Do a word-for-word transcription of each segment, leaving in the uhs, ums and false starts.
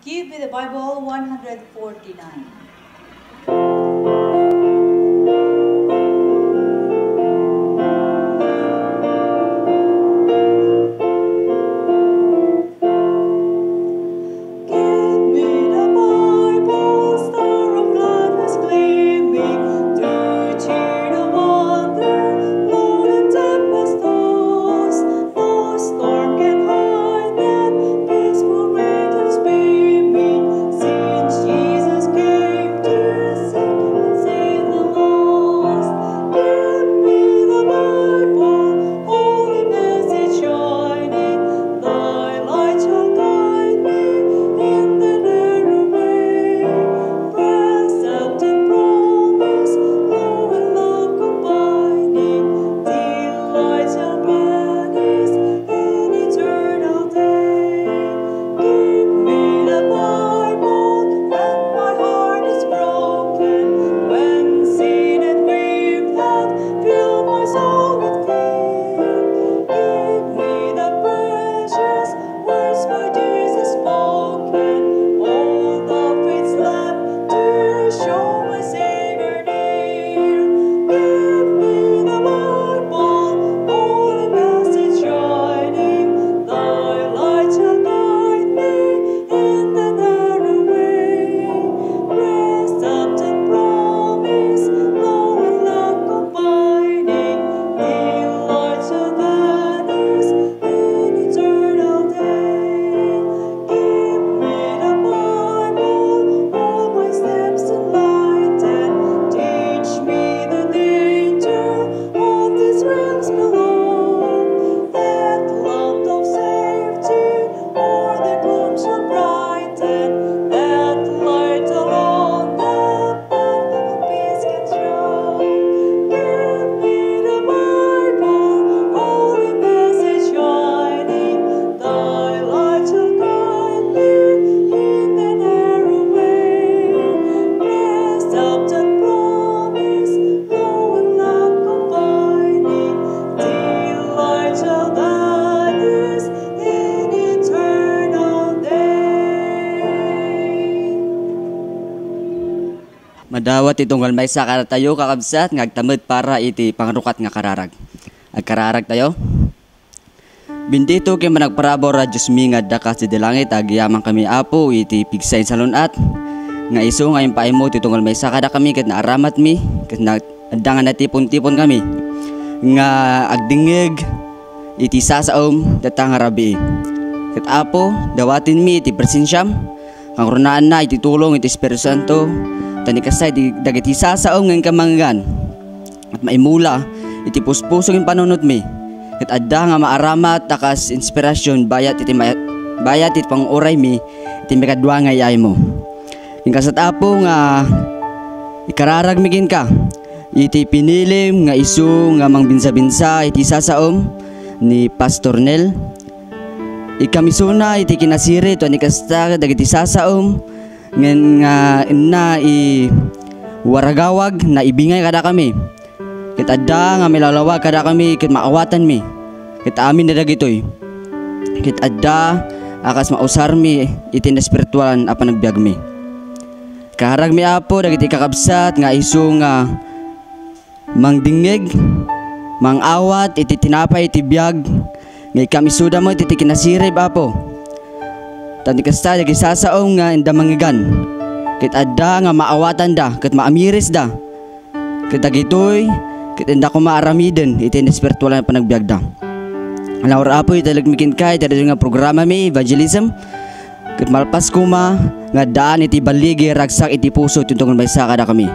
Give me the Bible one hundred forty-nine. Give me the Bible, star of gladness gleaming, to cheer the wanderer, blow the tempest tossed. No storm can hide that peaceful radiance beaming, since Jesus came to seek and save the lost. Give me the Bible, holy message shining, thy light shall guide me in the narrow way. Precept and promise, law and love combining, delights and gladness in eternal day. Give me the Bible when my heart is broken, when sin and grief have filled my soul with fear. Give me the precious words by Jesus spoken, hold up its lamp to show my Savior near. Give me the Bible, holy message shining, thy light shall guide me in the narrow way. Precept and promise, law and love combining, delights and gladness in eternal day. Give me the Bible, all my steps enlighten. Teach me the danger of these realms below. That land of safety, or the gloom shall brighten. That light alone the path of peace can show. Give me the Bible, holy message shining, thy light shall guide me in the narrow way. Precept and promise, law and love combining, delight shall guide us in eternal day. Madawat ti tunggal maysa kadatayo, kakabsat, nga agtammed para iti pangrukat nga kararag. Agkararagtayo. Bendito ken managparabur a Diosmi nga adda kas iti langit, agyamankami, Apo, iti pigsa insalun-at, nga isu nga impaaymo ti tunggal maysa kadakami ket naaramatmi, ket na-, adda nga natipon-tiponkami nga agdengngeg iti sasaom dayta nga rabii. Ket, Apo, dawatenmi iti presensiam, kangrunaanna iti tulong iti Espiritu Santo, ta ni kasta iti dagiti sasaom nga inka mangngegan ket maimula iti puspuso ken panunotmi, ket adda nga maaramat ta kas inspirasion bayat iti ma-, bayat iti panguray-mi iti maikadua nga iaymo. Ken kasta, Apo, nga ikararagmi kenka iti pinilim nga isu nga mangbinsa-binsa iti sasaom ni Pastor Nel. Ikam isuna iti kinasirib, ta ni kasta dagiti sasaom nga, nga inna i waragawag na ibingay kadakami. Ket adda nga mailawlawag kadakami ket maawatanmi. Ket amin dagitoy ket adda a kas mausarmi iti naespiritualan a panagbiagmi. Kararagmi, Apo, dagiti kakabsat nga isu nga mangdengngeg, mangawat iti tinapay iti biag, nga ikam isuda met iti kinasirib, Apo. Ta ni kasta, dagiti sasaom nga inda mangngegan, ket adda nga maawatanda ket maamirisda. Ket dagitoy, ket inda koma aramiden iti naespiritualan a panagbiagda. Alawar, Apo, italekmi kenka iti daytoy nga programami, evangelism. Ket malpas koma nga addaan iti balligi, ragsak iti puso ti tunggal maysa kadakami.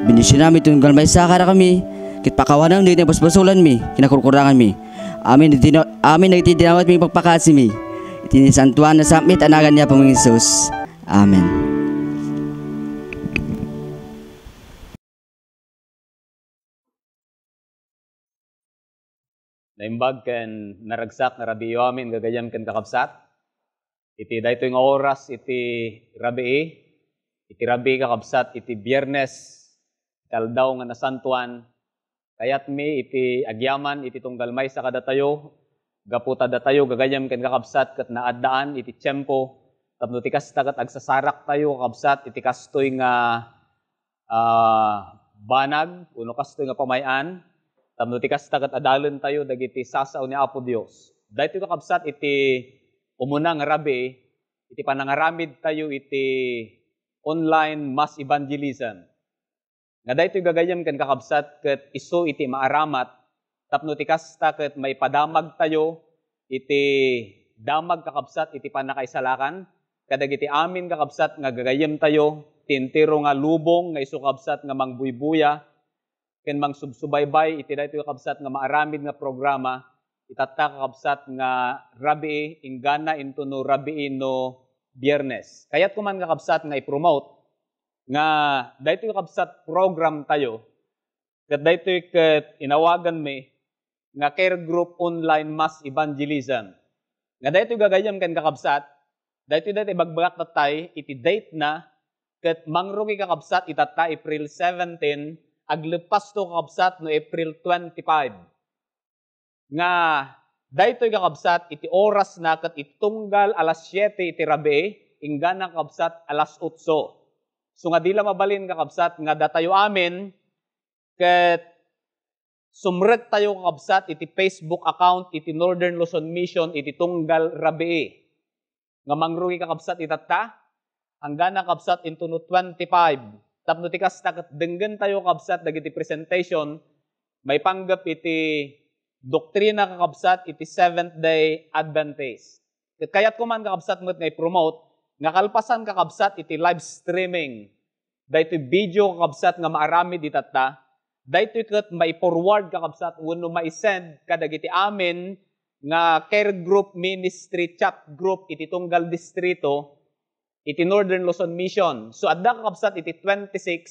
Bendisionam iti tunggal maysa kadakami, ket pakawanem dagiti basbasolanmi, kinakurkuranganmi. Amin iti na-, amin iti dinawatmi pagpakasimi. Iti nasantoan a sangpet a nagan ni Apami Jesus. Amen. Naimbag ken naragsak nga rabiiyo amin, gagayyem ken kakabsat. Iti daytoy nga oras iti rabii, iti rabii, kakabsat, iti Biernes, iti aldaw nga nasantoan, kayatmi iti agyaman iti tunggal maysa kadatayo, gapu ta datayo, gagayyem ken kakabsat, ket naaddaan iti tiempo Tapno ti kasta ket agsasaraktayo, kakabsat, iti kastoy nga, ah, banag, wenno kastoy nga pamay-an, tapno ti kasta ket adalentayo dagiti sasao ni Apo Dios. Daytoy, kakabsat, iti umuna nga rabii, iti panangaramidtayo iti online mass evangelism. Nga daytoy gagayyem ken kakabsat ket isu iti maaramat tapno ti kasta ket maipadamagtayo iti damag, kakabsat, iti pannakaisalakan kadagiti amin, kakabsat, nga gagayyemtayo ti entero nga lubong nga isu, kakabsat, nga mangbuybuya ken mangsubsubaybay iti daytoy, kakabsat, nga maaramid nga programa itatta, kakabsat, nga rabii, inggana intono rabii no Biyernes. Kayatko man, kakabsat, nga i-promote nga daytoy, kakabsat, programtayo, ket daytoy ket inawaganmi nga Care Group Online Mass Evangelism. Nga daytoy gagayyem ken kakabsat, daytoy daytoy ibagbagak tattay iti date na, ket mangrugi, kakabsat, itatta April seventeen, agleppasto, kakabsat, no April twenty-five. Nga daytoy, kakabsat, iti orasna ket iti tunggal alas siete iti rabii, inggana, kakabsat, alas otso. So nga di la mabalin, kakabsat, nga datayo amin ket sumrektayo, kakabsat, iti Facebook account iti Northern Luzon Mission iti tunggal rabii. Nga mangrugi, kakabsat, itatta, inggana, kakabsat, intono twenty-five. Tapno ti kasta ket denggentayo, kakabsat, dagiti presentation maipanggep iti doktrina, kakabsat, iti Seventh Day Adventist. Ket kayatko man, kakabsat, met nga i-promote nga kalpasan, kakabsat, iti live streaming, daytoy video, kakabsat, nga maaramid itatta, daytoy ket mai-forward, kakabsat, wenno mai-send kadagiti amin nga care group, ministry chat group iti tunggal distrito iti Northern Luzon Mission. So, adda, kakabsat, iti twenty-six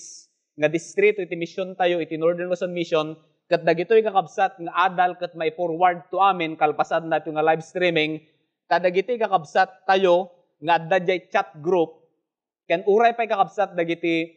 nga distrito iti misiontayo iti Northern Luzon Mission, ket dagitoy, kakabsat, nga adal ket mai-forward to amin kalpasan daytoy nga live streaming, ta dagiti kakabsattayo nga adda diay chat group, ken uray pay, kakabsat, dagiti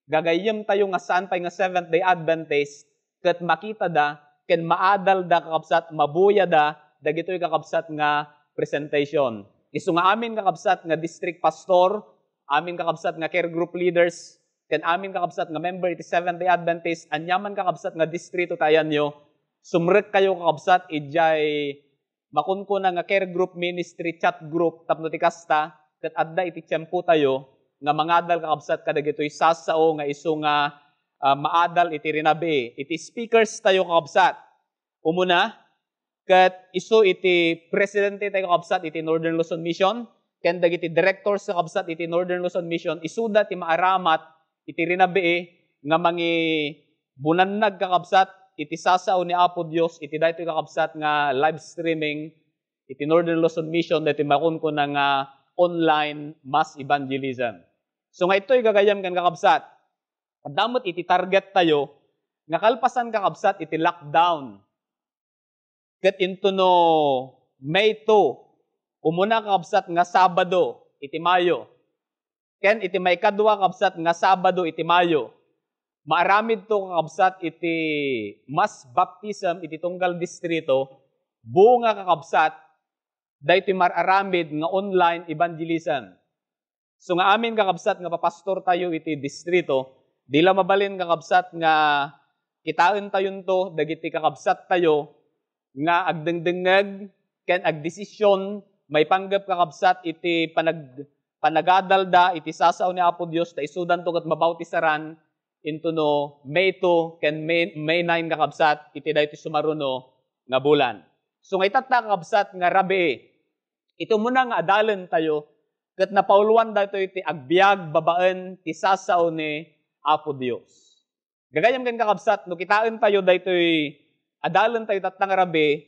gagayyemtayo nga saan pay nga Seventh Day Adventist, ket makitada ken maadalda, kakabsat, mabuyada dagitoy, kakabsat, nga presentation. Isu nga amin, kakabsat, nga district pastor, amin, kakabsat, nga care group leaders, ken amin, kakabsat, nga member iti Seventh Day Adventist, aniaman, kakabsat, nga distrito ti ayanyo, sumrekkayo, kakabsat, idiay makunkuna nga care group, ministry chat group, tapno ti kasta, ket adda iti tiempotayo nga mangadal, kakabsat, kadagitoy sasao nga isu nga, ah, maadal iti rinabii. Iti speakers tayo, kakabsat, umuna, ket isu iti presidente tayo, kakabsat, iti Northern Luzon Mission, ken dagiti directors, kakabsat, iti Northern Luzon Mission, isuda ti maaramat iti rinabii nga mangi-, bunannag, kakabsat, iti sasao ni Apo Dios iti daytoy, kakabsat, nga live streaming iti Northern Luzon Mission, daytoy makunkuna nga online mass evangelism. So, nga itoy gagayyem ken kakabsat, adda met iti target tayo nga kalpasan, kakabsat, iti lockdown. Ket intono May two, umuna, kakabsat, nga Sabado iti Mayo, ken iti maikadua, kabsat, nga Sabado iti Mayo, maaramidto, kakabsat, iti mass baptism iti tunggal distrito, bunga, kakabsat, daytoy mar-aramid nga online evangelism. So nga amin, kakabsat, nga papastortayo iti distrito, di la mabalin, kakabsat, nga kitaentayonto dagiti kakabsattayo nga agdengdengngeg ken agdesisyon maipanggep, kakabsat, iti panag-, panagadalda iti sasao ni Apo Dios ta isudanto ket mabautisaran intono May two ken May, May nine, kakabsat, iti daytoy sumaruno nga bulan. So nga itatta, kakabsat, nga rabii, iti umuna nga adalentayo ket napauloan daytoy ti agbiag babaen ti sasao ni Apo Dios. Gagayyem ken kakabsat, no kitaentayo daytoy adalentayo tatta nga rabii,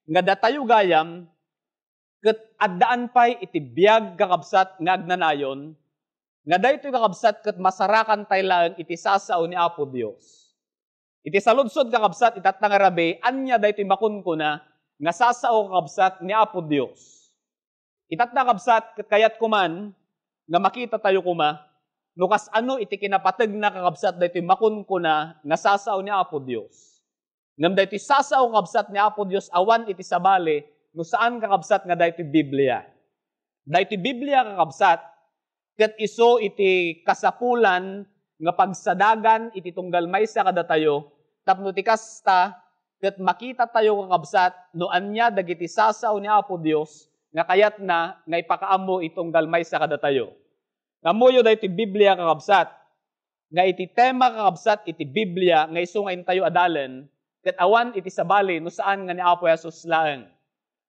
nga datayo gayam ket addaan pay iti biag, kakabsat, nga agnanayon, nga daytoy, kakabsat, ket masarakan tay laeng iti sasao ni Apo Dios. Iti saludsod, kakabsat, itatta nga rabii, ania daytoy makunkuna nga sasao, kakabsat, ni Apo Dios? Itatta, kabsat, ket kayatko man nga makitatayo koma no kasano iti kinapategna, kakabsat, daytoy makunkuna nga sasao ni Apo Dios. Ngem daytoy sasao, kabsat, ni Apo Dios awan iti sabali no saan, kakabsat, nga daytoy Biblia. Daytoy Biblia, kakabsat, ket isu iti kasapulan nga pagsadagan iti tunggal maysa kadatayo, tapno ti kasta, ket makitatayo, kakabsat, no ania dagiti sasao ni Apo Dios nga kayatna nga ipakaammo iti tunggal maysa kadatayo. Ammoyo daytoy Biblia, kakabsat, nga iti tema, kakabsat, iti Biblia nga isu nga intayo adalen, ket awan iti sabali no saan nga ni Apo Jesus laeng.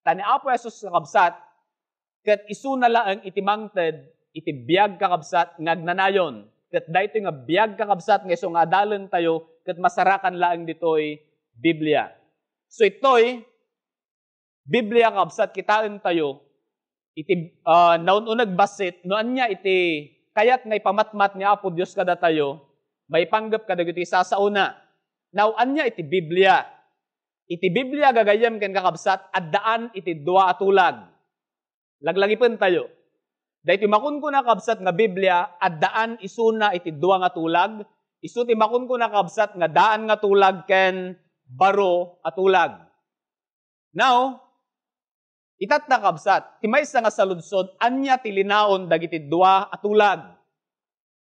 Ta ni Apo Jesus, kakabsat, ket isuna laeng iti mangted iti biag, kakabsat, nga agnanayon. Ket daytoy nga biag, kakabsat, nga isu nga adalentayo ket masarakan laeng ditoy Biblia. So itoy Biblia, kakabsat, kitaentayo iti, ah, naun-uneg bassit no ania iti kayat nga ipamatmat ni Apo Dios kadatayo maipanggep kadagiti sasaona. Now, ania iti Biblia? Iti Biblia, gagayyem ken kakabsat, addaan iti dua a tulag. Laglagipentayo. Daytoy makunkuna, kabsat, nga Biblia, addaan isuna iti dua nga tulag. Isu ti makunkuna, kabsat, nga daan nga tulag ken baro a tulag. Now, itatta, kabsat, ti maysa nga saludsod, ania ti linaon dagiti dua a tulag?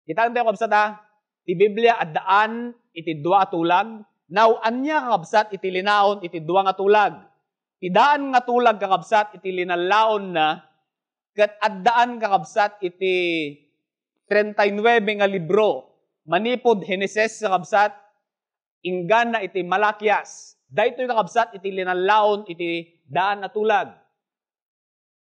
Kitaentayo, kabsat, a, ti Biblia addaan iti dua a tulag. Now, ania, kakabsat, iti linaon iti dua nga tulag? Ti daan nga tulag, kakabsat, iti linallaonna, ket addaan, kakabsat, iti treinta y nueve nga libro. Manipud Henesis, kakabsat, inggana iti Malakias. Daytoy, kakabsat, iti linallaon iti daan a tulag.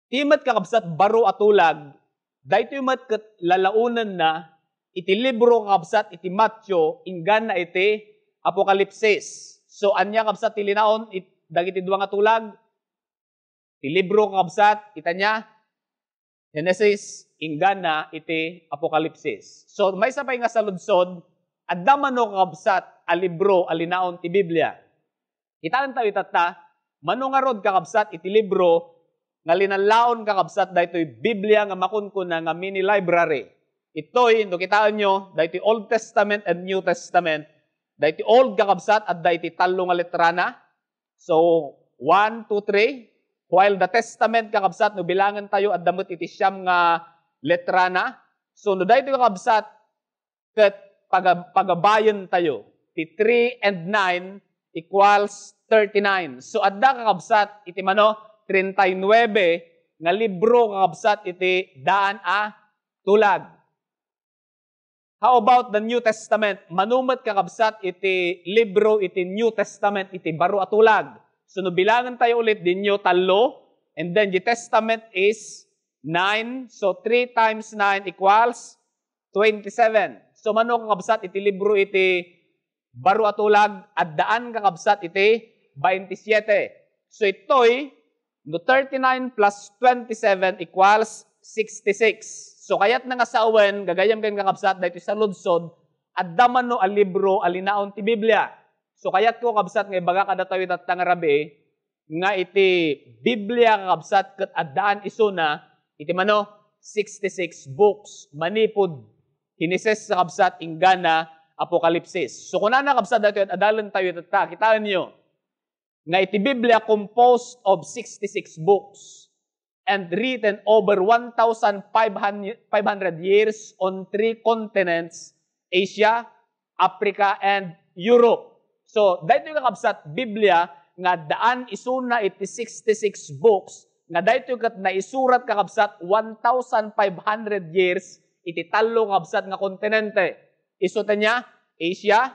Ti met, kakabsat, baro a tulag, daytoy met ket lalaonenna iti libro, kakabsat, iti Mateo, inggana iti Apokalipsis. So, ania, kabsat, ti linaon it-, dagiti dua nga tulag? Ti libro, kakabsat, ita nia, Henesis, inggana iti Apokalipsis. So, maysa pay nga saludsod, adda mano, kakabsat, a libro a linaon ti Biblia? Kitaentayo itatta, mano ngarud, kakabsat, iti libro nga linallaon, kakabsat, daytoy Biblia nga makunkuna nga mini library. Itoy, no kitaenyo, daytoy Old Testament and New Testament. Daytoy Old, kakabsat, adda iti tallo nga letrana. So, one, two, three. While the Testament, kakabsat, no bilangentayo, adda met iti siam nga letrana. So, no daytoy, kakabsat, ket paga-, pagabayentayo. Ti three and nine equals thirty-nine. So, adda, kakabsat, iti mano, treinta y nueve nga libro, kakabsat, iti daan a tulag. How about the New Testament? Mano met, kakabsat, iti libro iti New Testament iti baro a tulag? So, no bilangentayo ulit, dinyo tallo, and then the Testament is nine. So, three times nine equals twenty-seven. So, mano, kakabsat, iti libro iti baro a tulag, addaan, kakabsat, iti baintisiete. So, itoy, no thirty-nine plus twenty-seven equals sixty-six. So, kayatna nga sawen, gagayyem ken kakabsat, daytoy saludsod, adda mano a libro a linaon ti Biblia? So, kayatko, kabsat, nga ibaga kadatayo itatta nga rabii, nga iti Biblia, kakabsat, ket addaan isuna iti mano, sixty-six books, manipud Henesis, kakabsat, inggana Apokalipsis. So, kunana, kabsat, daytoy adalentayo itatta, kitaenyo nga iti Biblia composed of sixty-six books and written over one thousand five hundred years on three continents, Asia, Africa, and Europe. So, daytoy, kakabsat, Biblia nga addaan isuna iti sixty-six books, nga daytoy ket naisurat, kakabsat, one thousand five hundred years iti tallo, kabsat, nga kontinente. Isu ta nia, Asia,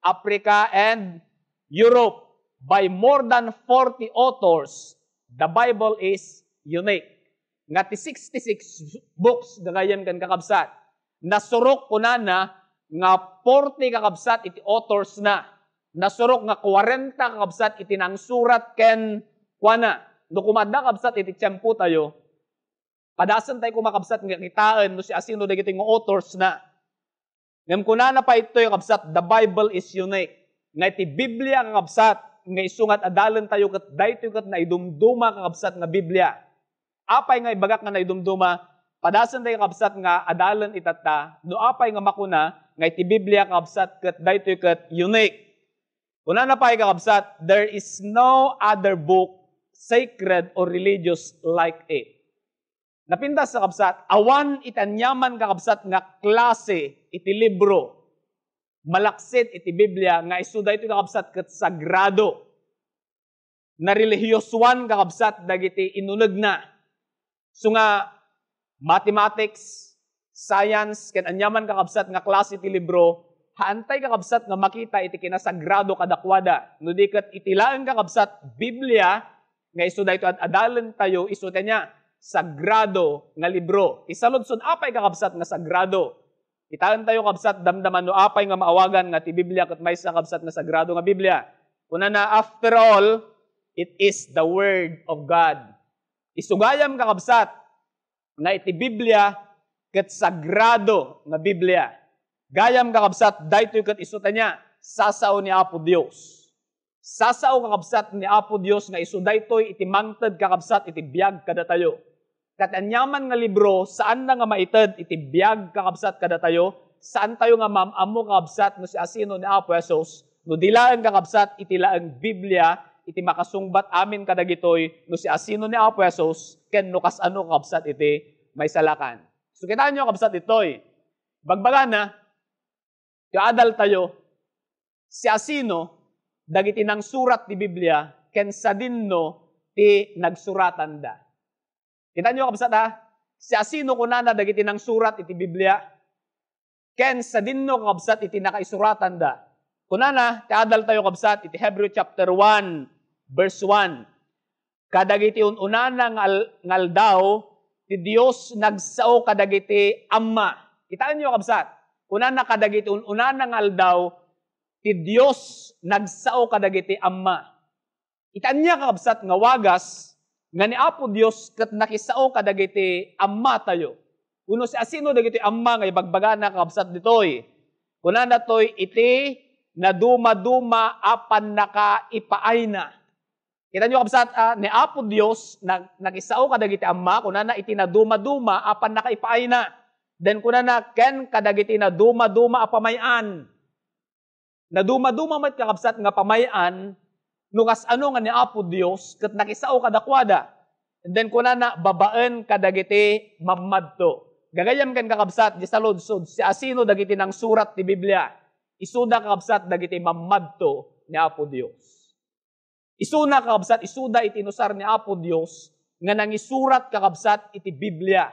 Africa, and Europe, by more than forty authors. The Bible is unique. Nga ti sixty-six books, gagayyem ken kakabsat, nasurok, kunana, nga forty, kakabsat, iti authors na. Nasurok nga kwarenta, kakabsat, iti nangsurat ken kuana. No koma adda, kabsat, iti tiempotayo, padasentayo koma, kabsat, nga kitaen no siasino dagitoy nga authors na. Ngem kunana pay itoy, kabsat, the Bible is unique. Nga iti Biblia, kakabsat, nga isu nga adalentayo ket daytoy ket naidumduma, kakabsat, nga Biblia. Apay nga ibagak nga naidumduma? Padasentayo, kakabsat, nga adalen itatta no apay nga makuna nga iti Biblia, kakabsat, ket daytoy ket unique. Kunana pay, kakabsat, "There is no other book, sacred or religious, like it." Napintas, kakabsat, awan iti aniaman, kakabsat, nga klase iti libro malaksid iti Biblia nga isu daytoy, kakabsat, ket sagrado. Narelihiyosoan, kakabsat, dagiti inunegna. Isu nga mathematics, science, ken aniaman, kakabsat, nga klase ti libro, haantay, kakabsat, nga makita iti kinasagrado kadakuada. No di ket iti laeng, kakabsat, Biblia, nga isu daytoy ad-adalentayo, isu ti ania, sagrado nga libro. Ti saludsod, apay, kakabsat, nga sagrado? Kitaentayo, kabsat, damdama no apay nga maawagan nga ti Biblia ket maysa, kabsat, nga sagrado nga Biblia. Kunana, "After all, it is the Word of God." Isu gayam, kakabsat, nga iti Biblia ket sagrado nga Biblia. Gayam, kakabsat, daytoy ket isu ti ania, sasao ni Apo Dios. Sasao, kakabsat, ni Apo Dios nga isu daytoy iti mangted, kakabsat, iti biag kadatayo. Ket aniaman nga libro, saanna nga maited iti biag, kakabsat, kadatayo. Saantayo nga maam-ammo, kakabsat, no siasino ni Apo Jesus, no di laeng, kakabsat, iti laeng Biblia, iti makasungbat amin kadagitoy, no siasino ni Apo Jesus, ken no kasano, kakabsat, iti maisalakan. So, kitaenyo, kabsat, ditoy. Bagbagana, ti adaltayo, siasino dagiti nangsurat ti Biblia ken sadinno ti nagsuratanda. Kitaenyo, kabsat, a? Siasino kunana dagiti nangsurat iti Biblia ken sadinno, kabsat, iti nakaisuratanda. Kunana ti adaltayo, kabsat, iti Hebreo chapter one, verse one. Kadagiti un-unana nga al-, nga aldaw, ti Dios nagsao kadagiti amma. Kitaenyo, kabsat, kunana, kadagiti un-unana nga aldaw, ti Dios nagsao kadagiti amma. Iti ania, kakabsat, nga wagas nga ni Apo Dios ket nakisao kadagiti ammatayo? Wenno siasino dagiti amma nga ibagbagana, kakabsat, ditoy? Kunana toy, iti nadumaduma a pannakaipaayna. Kitaenyo, kabsat, a, ni Apo Dios nag-, nakisao kadagiti amma, kunana, iti nadumaduma a pannakaipaayna. Then kunana, ken kadagiti nadumaduma a pamay-an. Nadumaduma met, kakabsat, nga pamay-an no kasano nga ni Apo Dios ket nakisao kadakuada. And then kunana, babaen kadagiti mammadto. Gagayyem ken, kakabsat, di saludsod, siasino dagiti nangsurat ti Biblia? Isuda, kakabsat, dagiti mammadto ni Apo Dios. Isuna, kakabsat, isuda iti inusar ni Apo Dios nga nangisurat, kakabsat, iti Biblia.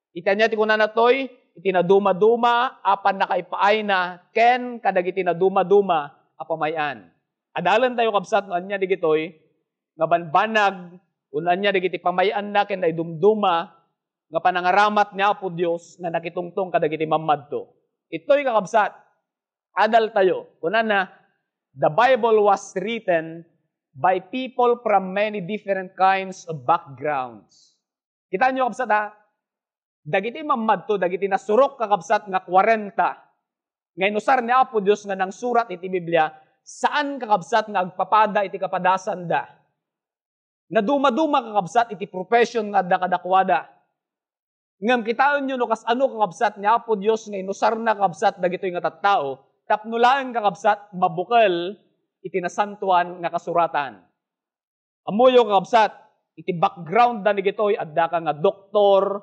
Iti ania ti kunana toy? Iti nadumaduma a pannakaipaayna ken kadagiti nadumaduma a pamay-an. Adalentayo, kabsat, no ania dagitoy nga banbanag wenno ania dagiti pamay-anna ken naidumduma nga panangaramat ni Apo Dios nga nakitungtong kadagiti mammadto. Itoy, kakabsat, adaltayo. Kunana, "The Bible was written by people from many different kinds of backgrounds." Kitaenyo, kabsat, a? Dagiti mammadto, dagiti nasurok, kakabsat, nga kwarenta nga inusar ni Apo Dios nga nangsurat iti Biblia, saan, kakabsat, nga agpapada iti kapadasanda. Nadumaduma, kakabsat, iti profession nga adda kadakuada. Ngem kitaenyo no kasano, kakabsat, ni Apo Dios nga inusarna, kakabsat, dagitoy nga tattao tapno laeng, kakabsat, mabukel iti Nasantoan nga Kasuratan. Ammoyo, kakabsat, iti background da dagitoy, adda ka nga doktor,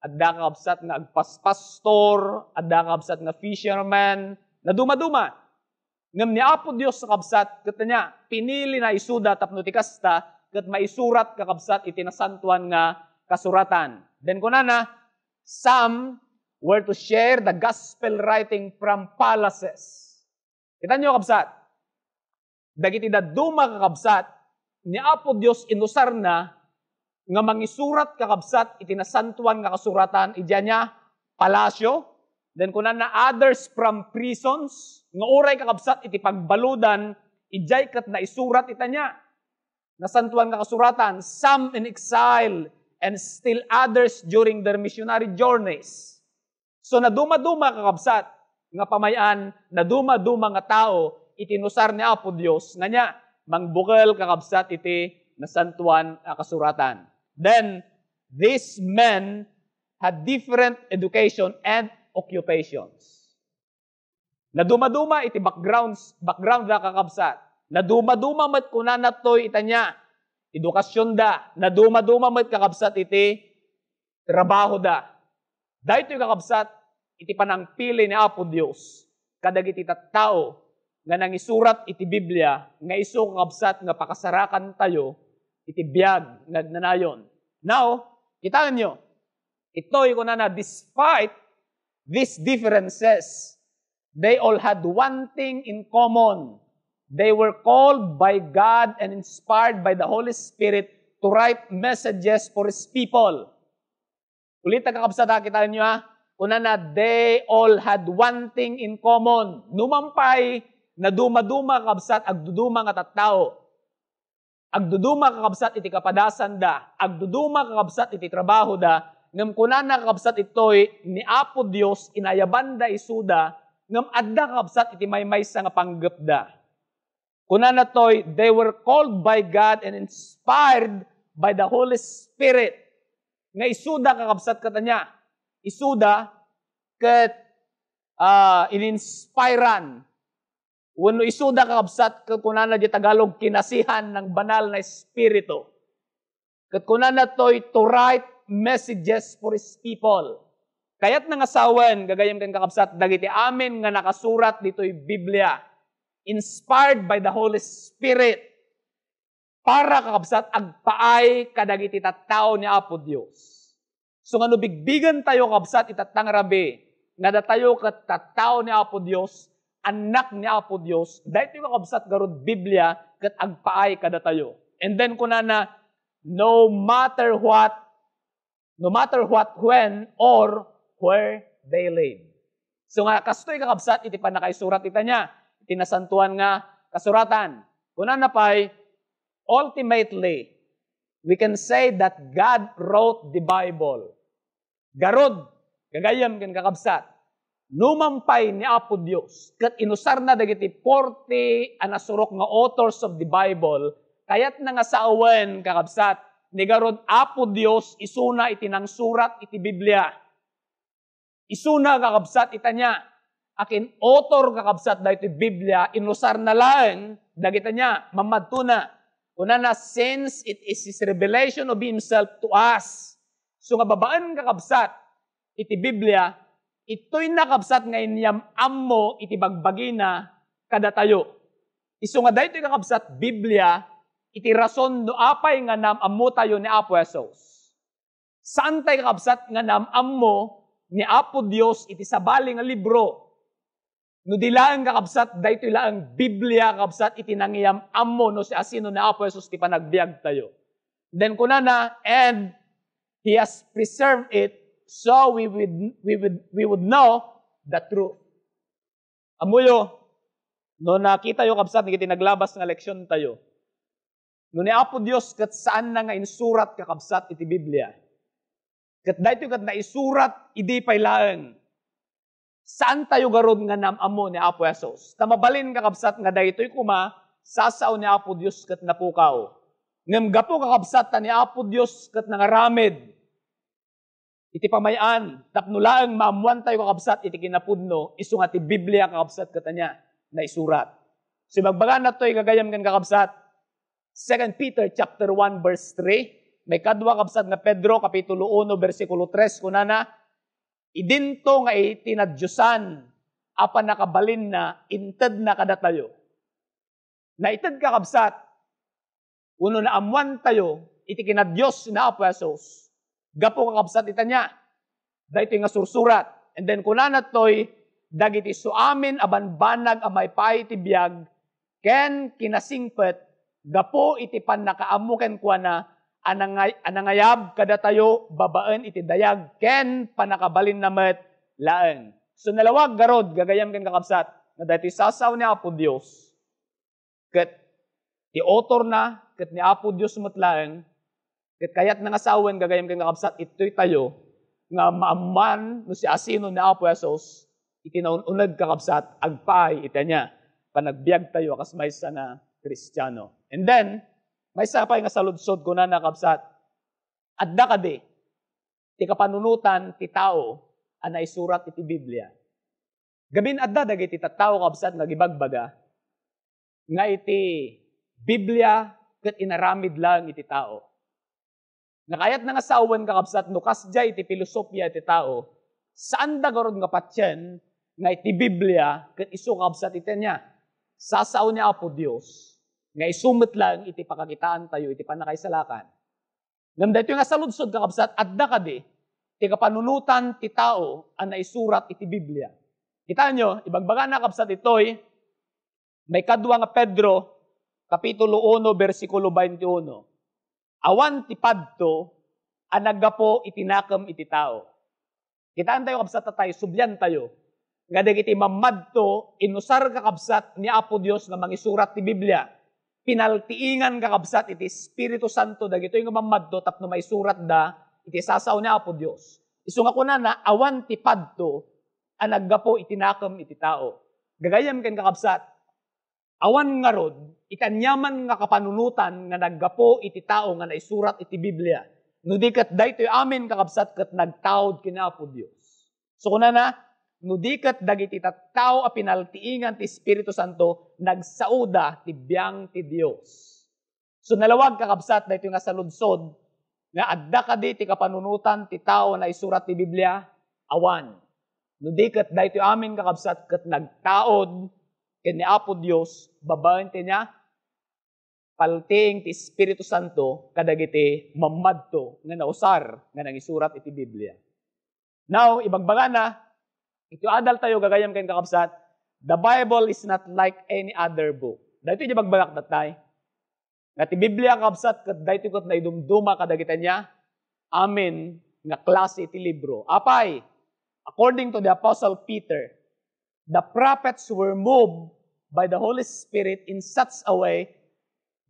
adda, kakabsat, nga agpaspastor, adda, kakabsat, nga fisherman, nadumaduma. Ngem ni Apo Dios, kakabsat, ket ania, pinili na isuda tapno ti kasta ket maisurat, kakabsat, iti Nasantoan nga Kasuratan. Then kunana, "Some were to share the gospel writing from palaces." Kitaenyo, kabsat, dagiti dadduma, kakabsat, ni Apo Dios inusarna nga mangisurat, kakabsat, iti Nasantoan nga Kasuratan idiay ania, palasyo. Then kunana, "Others from prisons," nga uray, kakabsat, iti pagbaludan, idiay ket naisurat iti ania, Nasantoan nga Kasuratan, "Some in exile, and still others during their missionary journeys." So, nadumaduma, kakabsat, nga pamay-an, nadumaduma nga tao iti inusar ni Apo Dios nga ania, mangbukel, kakabsat, iti Nasantoan a Kasuratan. Then, these men had different education and occupations. Nadumaduma iti backgrounds, background da, kakabsat. Nadumaduma met, kunana toy, iti ania, edukasyonda. Nadumaduma met, kakabsat, iti trabahoda. Daytoy, kakabsat, iti panangpili ni Apo Dios kadagiti tattao nga nangisurat iti Biblia nga isu, kakabsat, nga pakasarakantayo iti biag nga agnanayon. Now, kitaenyo, itoy kunana, despite these differences, they all had one thing in common. They were called by God and inspired by the Holy Spirit to write messages for His people. Ulit, kakabsat, ha, kitaenyo, ha? Kunana, they all had one thing in common. Numan pay, nadumaduma, kakabsat, agduduma nga tattao. Agduduma, kakabsat, iti kapadasanda. Agduduma, kakabsat, iti trabahoda. Ngem kunana, kakabsat, itoy, ni Apo Dios, inayabanda isuda, ngem adda, kakabsat, iti maymaysa nga panggepda. Kunana toy, they were called by God and inspired by the Holy Spirit. Nga isuda, kakabsat, ket ania? Isuda ket, ah, ininspiran. Wenno isuda, kakabsat, ket kunana di Tagalog, kinasihan ng Banal na Espiritu. Ket kunana toy, to write messages for His people. Kayatna nga sawen, gagayyem ken kakabsat, dagiti amin nga nakasurat ditoy Biblia, inspired by the Holy Spirit, para, kakabsat, agpaay kadagiti tattao ni Apo Dios. So, nga no bigbigentayo, kakabsat, itatta nga rabii, nga datayo ket tattao ni Apo Dios, annak ni Apo Dios, daytoy, kakabsat, garud Biblia ket agpaay kadatayo. And then kunana, no matter what, no matter what, when, or where they live. So nga, kastoy, kakabsat, iti pannakaisurat ita nia, iti Nasantoan nga Kasuratan. Kunana pay, ultimately, we can say that God wrote the Bible. Garud, gagayyem ken kakabsat, numan pay ni Apo Dios ket inusarna dagiti forty a nasurok nga authors of the Bible, kayatna nga sawen, kakabsat, ni garud Apo Dios isuna iti nangsurat iti Biblia. Isuna, kakabsat, ita nia, a kin-author, kakabsat, daytoy Biblia, inusarna laeng dagita nia, mammadtona. Kunana, since it is His revelation of Himself to us. So nga babaen, kakabsat, iti Biblia, itoy na, kabsat, nga inyam-ammo iti bagbagina kadatayo. Isu nga daytoy, kakabsat, Biblia iti rason no apay nga naam-ammotayo ni Apo Jesus. Saantay, kakabsat, nga naam-ammo ni Apo Dios iti sabali nga libro. No di laeng, kakabsat, daytoy laeng Biblia, kakabsat, iti nangiyam-ammo no siasino ni Apo Jesus ti panagbiagtayo. Then kunana, "And He has preserved it, so we would, we would, we would know the truth." Ammoyo, no nakitayo, kabsat, iti naglabas nga leksiontayo, no ni Apo Dios ket saanna nga insurat, kakabsat, iti Biblia, ket daytoy ket naisurat idi pay laeng, saantayo garud nga naam-ammo ni Apo Jesus. Ta mabalin, kakabsat, nga daytoy koma sasao ni Apo Dios ket napukaw. Ngem gapu, kakabsat, ta ni Apo Dios ket nangaramid iti pamay-an tapno laeng maammoantayo, kakabsat, iti kinapudno, isu nga ti Biblia, kakabsat, ket ania, naisurat. So, ibagbagana toy, gagayyem ken kakabsat, Second Peter chapter one verse three, maikadua, kabsat, nga Pedro, kapitulo uno, bersikulo tres, kunana, "Idinto nga iti nadiosan a pannakabalinna, intedna kadatayo." Naited, kakabsat, wenno naammoantayo iti kinadios ni Apo Jesus. Gapu, kakabsat, ita nia, daytoy nga sursurat. And then kunana toy, dagiti isuamin a banbanag a maipaay iti biag ken kinasingpet gapu iti pannakaammo kenkuana a nangay-, a nangayab kadatayo babaen iti dayag ken pannakabalinna met laeng. So, nalawag garud, gagayyem ken kakabsat, nga daytoy sasao ni Apo Dios. Ket ti author na, ket ni Apo Dios met laeng, ket kayatna nga sawen, gagayyem ken kakabsat, itoy tayo nga maammoan no siasino ni Apo Jesus, iti naun-uneg, kakabsat, agpaay iti ania, panagbiagtayo a kas maysa nga Kristiano. And then, maysa pay nga saludsod, kunana, kabsat, adda kadi ti kapanunotan ti tao a naisurat iti Biblia? Gamin adda dagiti tattao, kabsat, nga agibagbaga nga iti Biblia ket inaramid laeng iti tao. Nga kayatna nga sawen, kakabsat, no kasdiay iti filosofia iti tao, saanda garud nga patien nga iti Biblia ket isu, kakabsat, iti ania, sasao ni Apo Dios, nga isu met laeng iti pakakitaantayo iti pannakaisalakan. Ngem daytoy nga saludsod, kakabsat, adda kadi ti kapanunotan ti tao a naisurat iti Biblia? Kitaenyo, ibagbagana, kabsat, itoy, maikadua nga Pedro, Kapitulo uno, bersikulo twenty-uno, "Awan ti padto a naggapu iti nakem iti tao." Kitaentayo, kabsat, a tay, subliantayo nga dagiti mammadto, inusar, kakabsat, ni Apo Dios nga mangisurat ti Biblia. Pinaltiingan, kakabsat, iti Espiritu Santo dagitoy nga mammadto tapno maisuratda iti sasao ni Apo Dios. Isu nga kunana, "Awan ti padto a naggapu iti nakem iti tao." Gagayyem ken, kakabsat, awan ngarud iti aniaman nga kapanunotan nga naggapu iti tao nga naisurat iti Biblia, no di ket daytoy amin, kakabsat, ket nagtaud ken Apo Dios. So, kunana, no di ket dagiti tattao a pinaltiingan ti Espiritu Santo, nagsaoda ti biang ti Dios. So, nalawag, kakabsat, daytoy nga saludsod nga adda kadi ti kapanunotan ti tao a naisurat ti Biblia? Awan. No di ket daytoy amin, kakabsat, ket nagtaud ken ni Apo Dios babaen ti ania? Paltiing ti Espiritu Santo kadagiti mammadto nga nausar nga nangisurat iti Biblia. Now, ibagbagana, iti adaltayo, gagayyem ken, kakabsat, "The Bible is not like any other book." Daytoy ti ibagbagak, tay, nga ti Biblia, kabsat, ket daytoy ket naidumduma kadagiti ania? Amin nga klase ti libro. Apay, according to the Apostle Peter, the prophets were moved by the Holy Spirit in such a way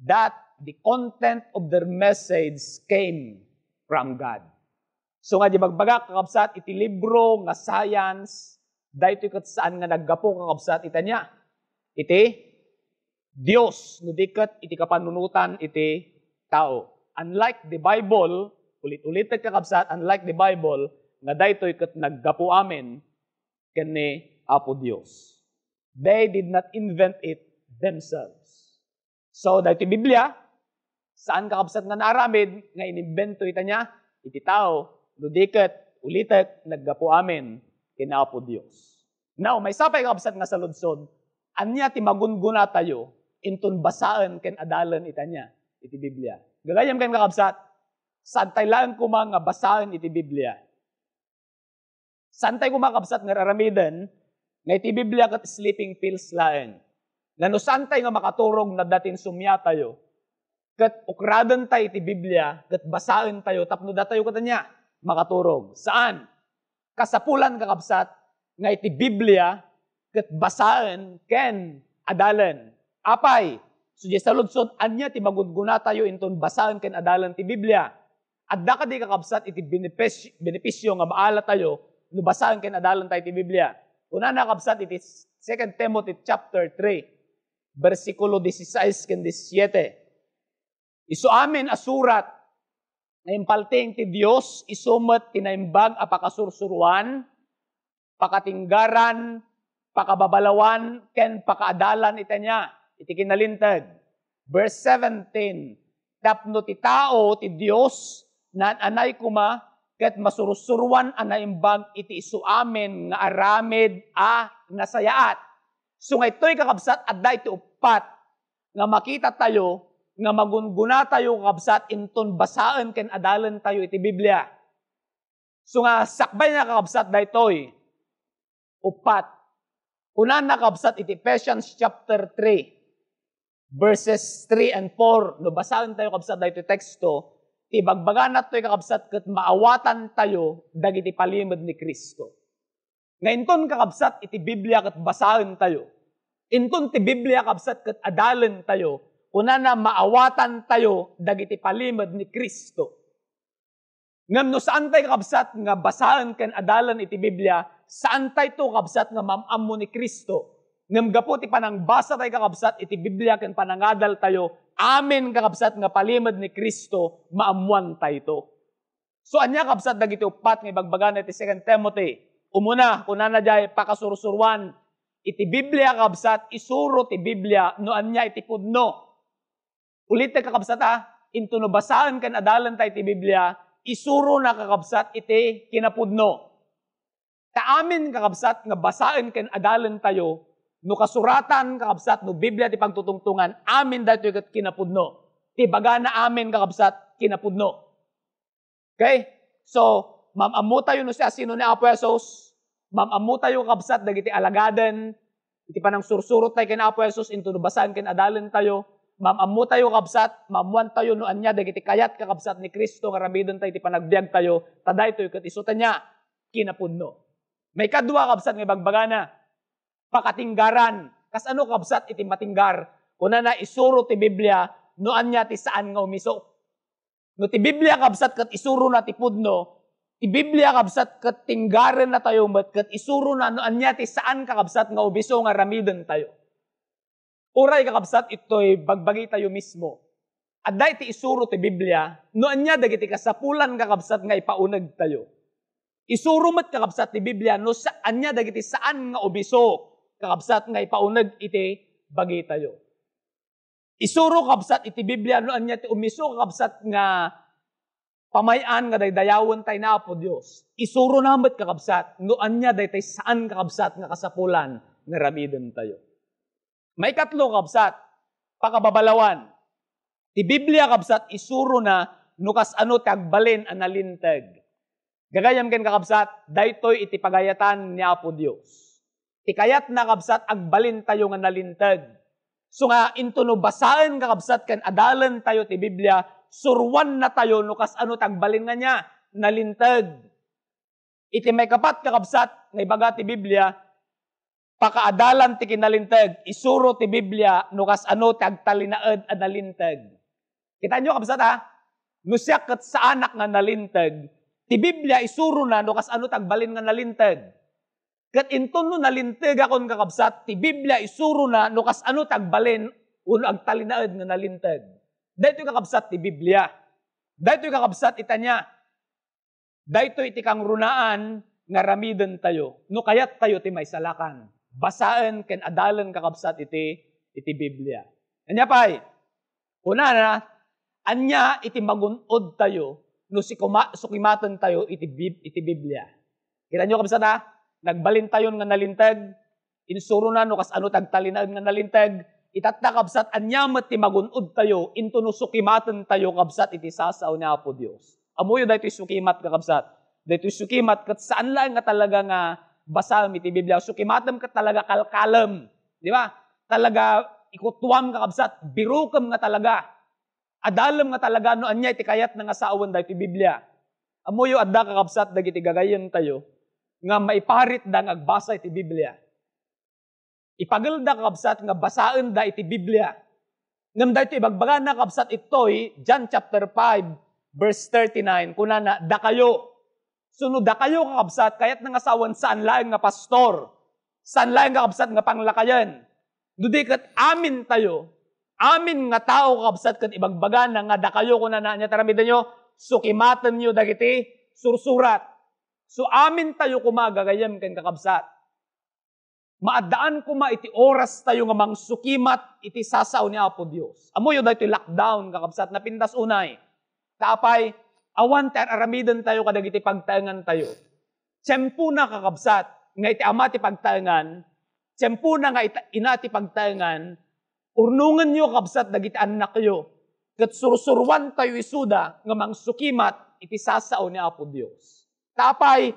that the content of their message came from God. So nga di bagbagak, kakabsat, iti libro nga science, daytoy ket saan nga naggapu, kakabsat, iti ania? Iti Dios, no di ket iti kapanunotan iti tao. Unlike the Bible, ulit-ulitek, kakabsat, unlike the Bible, nga daytoy ket naggapu amin ken ni Apo Dios. They did not invent it themselves. So, daytoy Biblia, saan, kakabsat, nga naaramid nga inimbento iti ania? Iti tao, no di ket, ulitek, naggapu amin ken Apo Dios. Now, maysa pay, kakabsat, nga saludsod, ania ti magungunatayo inton basaen ken adalen iti ania? Iti Biblia. Gagayyem ken, kakabsat, saantay laeng koma nga basaen iti Biblia. Saantay koma, kabsat, nga aramiden nga iti Biblia ket sleeping pills laeng. Nga no saantay nga makaturog, nadda ti insomniatayo, ket ukradentay iti Biblia ket basaentayo tapno datayo ket ania? Makaturog. Saan. Kasapulan, kakabsat, nga iti Biblia ket basaen ken adalen. Apay, so diay saludsod, ania ti magungunatayo inton basaen ken adalen ti Biblia? Adda kadi, kakabsat, iti benepis-, benepisio nga maalatayo no basaen ken adalentayo ti Biblia? Kunana, kabsat, iti Second Timothy chapter three, bersikulo dieciséis ken disisyete, "Isu amin a surat nga impaltiing ti Dios, isu met ti naimbag a pakasursuroan, pakatinggaran, pakababalawan, ken pakaadalan iti ania? Iti kinalinteg." Verse seventeen, "Tapno ti tao ti Dios, naan-anay koma, ket masursuroan a naimbag iti isu amin nga aramid a nasayaat." So, nga itoy, kakabsat, adda iti uppat nga makitatayo nga magungunatayo, kakabsat, inton basaen ken adalentayo iti Biblia. So nga sakbayna, kakabsat, daytoy uppat. Kunana, kabsat, iti Ephesians chapter three, verses three and four. No basaentayo, kabsat, daytoy teksto, ti ibagbagana toy, kakabsat, ket maawatantayo dagiti palimed ni Cristo. Nga inton, kakabsat, iti Biblia ket basaentayo, inton ti Biblia, kabsat, ket adalentayo, kunana, maawatantayo dagiti palimed ni Cristo. Ngem no saantay, kakabsat, nga basaen ken adalen iti Biblia, saantayto, kabsat, nga maam-ammo ni Cristo. Ngem gapu ti panangbasatay, kakabsat, iti Biblia ken panangadaltayo, amin, kakabsat, nga palimed ni Cristo, maammoantayto. So, ania, kabsat, dagiti uppat nga ibagbagana iti Second Timothy? Umuna, kunana diay, pakasursuroan. Iti Biblia, kabsat, isuro ti Biblia no ania iti pudno. Ulitek, kakabsat, a, into no basaen ken adalentayo ti Biblia, isurona, kakabsat, iti kinapudno. Ta amin, kakabsat, nga basaen ken adalentayo, no kasuratan, kakabsat, no Biblia ti pagtutungtungan, amin daytoy ket kinapudno. Ti bagana amin, kakabsat, kinapudno. Okay? So, mam-ammotayo no siasino ni Apo Jesus. Mam-ammotayo, kabsat, dagiti alagaden, iti panangsursurot tayo ken Apo Jesus, into no basaen ken adalentayo. Mam-ammotayo, kabsat, maammoantayo no ania dagiti kayat, kakabsat, ni Cristo nga aramiden tayo iti panagbiag tayo, ta daytoy ket isu ta nia, kinapudno. Maikadua, kabsat, nga ibagbagana, pakatinggaran. Kasano, kabsat, iti matinggar? Kunana, isuro ti Biblia no ania ti saan nga umiso. No ti Biblia, kabsat, ket isurona ti pudno, ti Biblia, kabsat, ket tinggarennatayo met ket isurona no ania ti saan, kakabsat, nga umiso nga aramidentayo. Uray, kakabsat, itoy bagbagitayo mismo. Adda iti isuro ti Biblia no ania dagiti kasapulan, kakabsat, nga ipaunegtayo. Isuro met, kakabsat, ti Biblia no sa-, ania dagiti saan nga umiso, kakabsat, nga ipauneg iti bagitayo. Isuro, kabsat, iti Biblia no ania ti umiso, kabsat, nga pamay-an nga daydayawentayo ni Apo Dios. Isurona met, kakabsat, no ania daytoy saan, kakabsat, nga kasapulan nga aramidentayo. Maikatlo, kabsat, pakababalawan. Ti Biblia, kabsat, isurona no kasano ti agbalin a nalinteg. Gagayyem ken, kakabsat, daytoy iti pagayatan ni Apo Dios. Ti kayatna, kabsat, agbalintayo nga nalinteg. So nga, into no basaen, kakabsat, ken adalentayo ti Biblia, suruannatayo no kasano ti agbalin nga nia, nalinteg. Iti maikapat, kakabsat, nga ibaga ti Biblia, pakaadalan ti kinalinteg, isuro ti Biblia no kasano ti agtalinaed a nalinteg. Kitaenyo, kabsat, ha? No siak ket saanak nga nalinteg, ti Biblia isurona no kasano ti agbalin nga nalinteg. Ket inton no nalintegakon, kakabsat, ti Biblia isurona no kasano ti agbalin wenno agtalinaed nga nalinteg. Daytoy, kakabsat, ti Biblia. Daytoy, kakabsat, ita nia. Daytoy iti kangrunaan nga aramidentayo no kayattayo ti maisalakan. Basaen ken adalen, kakabsat, iti, iti Biblia. Ania pay? Kunana, ania iti magun-odtayo no sikuma-, sukimatentayo iti Bib-, iti Biblia? Kitaenyo, kabsat, ha? Nagbalintayon nga nalinteg, insurona no kasano ti agtalinaed nga nalinteg. Itatta, kabsat, ania met ti magun-odtayo into no sukimatentayo, kabsat, iti sasao ni Apo Dios? Ammoyo daytoy sukimat, kakabsat. Daytoy sukimat ket saan laeng nga talaga nga basaem iti Biblia. Sukimatem ket talaga kalkalem. Di ba? Talaga ikutuam, kakabsat, birukem nga talaga. Adalem nga talaga no ania iti kayatna nga sawen daytoy Biblia. Ammoyo, adda, kakabsat, dagiti gagayyemtayo nga maiparitda nga agbasa iti Biblia. Ipagelda, kakabsat, nga basaenda iti Biblia. Ngem daytoy ibagbagana, kabsat, itoy John chapter five, verse thirty-nine, kunana, dakayo. So, no dakayo, kakabsat, kayatna nga sawen, saan laeng nga pastor, saan laeng, kakabsat, nga panglakayen. No di ket amintayo, amin nga tao, kakabsat, ket ibagbagana nga dakayo, kunana, ania ti aramidenyo? Sukimatenyo dagiti sursurat. So, amintayo koma, gagayyem ken kakabsat. Maaddaan koma iti orastayo nga mangsukimat iti sasao ni Apo Dios. Ammoyo daytoy lockdown, kakabsat, napintas unay. Ta apay, awan ti ar-aramidentayo kadagiti pagtaengantayo. Tiempona, kakabsat, nga iti ama ti pagtaengan, tiempona nga ita-, ina ti pagtaengan, urnongenyo, kabsat, dagiti annakyo, ket sursuruantayo isuda nga mangsukimat iti sasao ni Apo Dios. Ta apay,